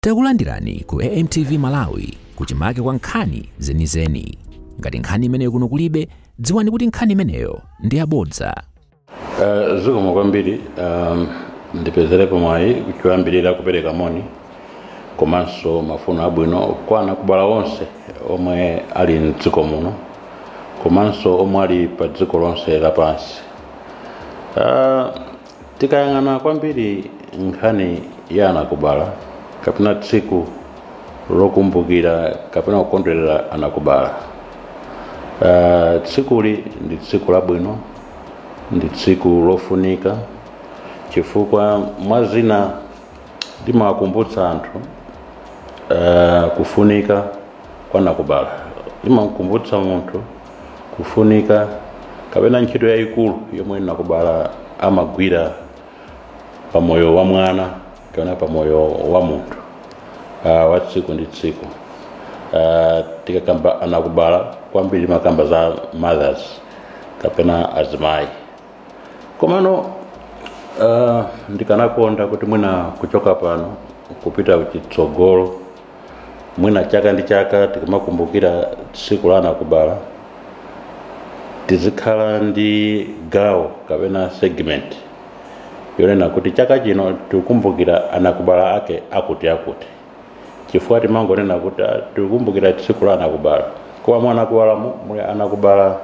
Takulandirani ku AMTV Malawi, kuchimake kwa nkhani zenizeni. Ngati nkhani imeneyo kuno kulibe, dziwani kuti nkhani imeneyo ndi yabodza. Zikomo kwambiri. Ndipezerepo mwayi kuchoyambirira kupereka moni komanso mafuno abwino kwa anakubala onse omwe ali mdziko muno komanso omwe ali pa dziko lonse lapansi. Tikayang'ana kwambiri nkhani ya anakubala kapena tsiku lokumbukira kapena kukondwerera anakubala, tsikuli ndi tsiku labwino, ndi tsiku lofunika, chifukwa mwazina limawakumbutsa anthu kufunika kwa nakubala, limakumbutsa munthu kufunika kapena ntchito yayikulu yomwe nakubala amagwira pamoyo wa mwana kapena pamoyo wa munthu wa tsiku ndi tsiku. Tikakamba anakubala kwambiri makamba za mothers kapena azimayi, komano ndikanakonda kuti mwina kuchoka pano kupita kuchitsogolo, mwina chaka ndi chaka, tikamakumbukira tsiku la anakubala, tizikhala ndi gawo kapena segment yonena kuti chaka chino tikukumbukira anakubala ake akuti akuti, chifukwa timangonena kuti tikukumbukira tsiku la anakubala, koma mwa anakubalamo muli anakubala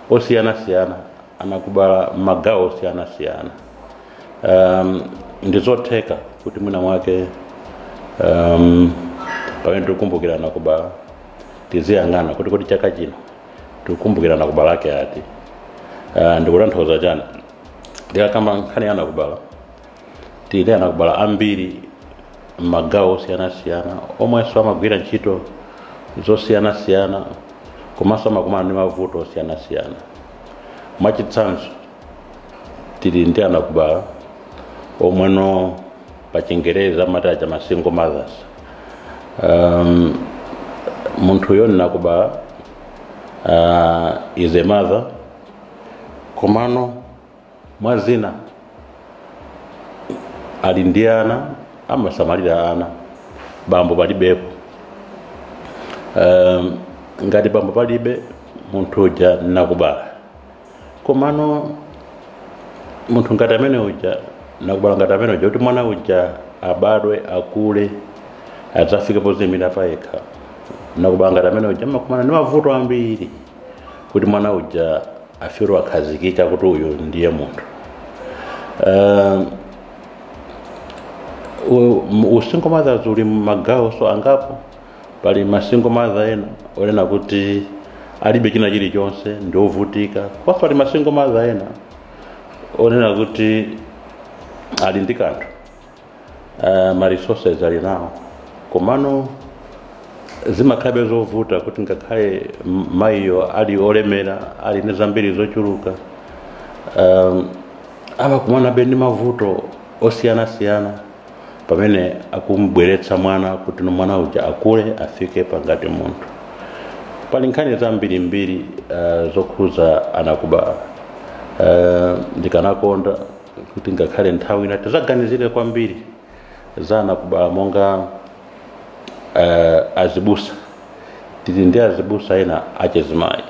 osiyanasiyana, anakubala magawo osiyanasiyana. Ndizotheka kuti mwina mwake pamene tikukumbukira anakubala tiziyang'ana kuti chaka chino tikukumbukira anakubala ake ati. Ndikutanthauza chani? Ndikakamba nkhani ya anakubala, tili anakubala ambiri m'magawo osiyanasiyana omwenso amagwira ntchito zosiyanasiyana komanso amakumana ndi mavuto osiyanasiyana. Mwachitsanzo, tili ndi anakubala omweno pa Chingereza amati aja ma single mothers. Munthu nakubala is a mother, komano mwazina ali ndi ana, amasamalira ana, bambo palibepo. Ngati bambo palibe, munthu uja nakubala, komano munthu ngati amene uja, nakubala ngati amene uja, kuti mwana uja abadwe, akule, adzafike poziyimira payekha, nakubala ngati amene uja amakumana ndi mavuto ambiri kuti mwana uja afike akhazikika kuti uyu ndiye munthu. Single mothers uli magawo so angapo. Pali ma single mother ena onena kuti alibe china chilichonse, ndi ovutika. Komanso pali ma single mother ena onena kuti ali ndi kanthu, ma resources ali nawo, komano zimakhalabe zovuta kuti ngakhale mayiyo ali olemera, ali ndi zambiri zochuluka, amakumanabe ndi mavuto osiyanasiyana pamene akumbweretsa mwana kuti no mwana uja akule afike pangati munthu. Pali nkhani zambirimbiri zokhuza anakubala. Ndikanakonda kuti ngakhale nthawi ina tizaganizire kwambiri za anakubala monga azibusa. Tili ndi azibusa ena achizimayi.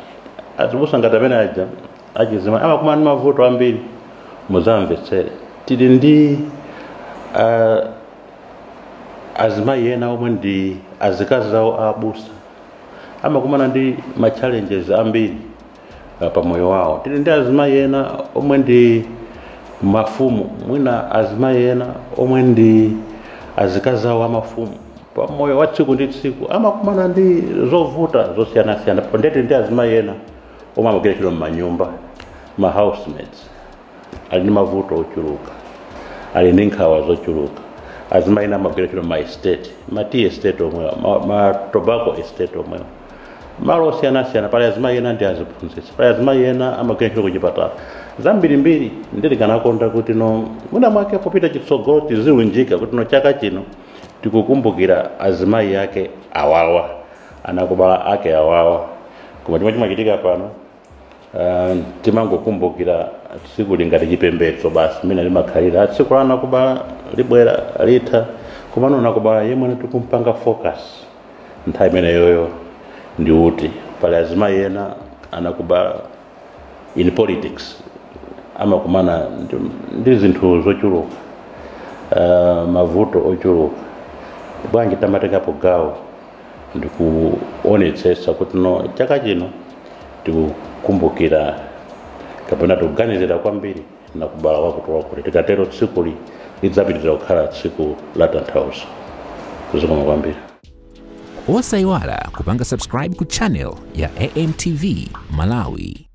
Azibusa ngati amene aja achizimayi amakumana ndi mavuto ambiri, muzamvetsere. Tili ndi azimayi ena omwe ndi azikazi awo abusa, amakumana ndi ma challenges ambiri pamoyo wawo. Tili ndi azimayi ena omwe ndi mafumu, mwina azimayi ena omwe ndi azikazi awo amafumu, pamoyo wa tsiku ndi tsiku amakumana ndi zovuta zosiyanasiyana. Ndeti ndi azimayi ena omwe amagwira ntchito m'manyumba, ma housemaids, ali ndi mavuto ochuluka, ali ndi nkhawa zochuluka. Azimayi ena amagwira ntchito ma estate, ma tea estate omwewa, ma tobacco estate omwewa, malo osiyanasiyana. Pali azimayi ena ndi aziphunzitsi, pali azimayi ena amagwira ntchito kuchipatala, zambirimbiri. Ndikanakonda kuti no mwina mwake popita chitsogolo tizilunjika kuti no chaka chino tikukumbukira azimayi ake awawa, anakubala ake awawa. Koma chomwe chimachitika pano, timangokumbukira tsiku lingati chipembedzo basi, mmene limakhalira tsiku la anakubala libwera litha. Komano nakubala yemwe tikumpanga focus nthawi imeneyoyo ndi uti? Pali azimayi ena anakubala in politics amakumana ndi zinthu zochuluka, mavuto ochuluka. Bwanji tamatengapo gawo ndikuonetsetsa kuti no, chaka chino tikukumbukira kapena tikuganizira kwambiri nakubala wakuti wakuti. Tikatero tsikuli lidzapitirira kukhala tsiku la tanthauzo. Zikomo kwambiri. Osayiwala kupanga subscribe ku channel ya AMTV Malawi.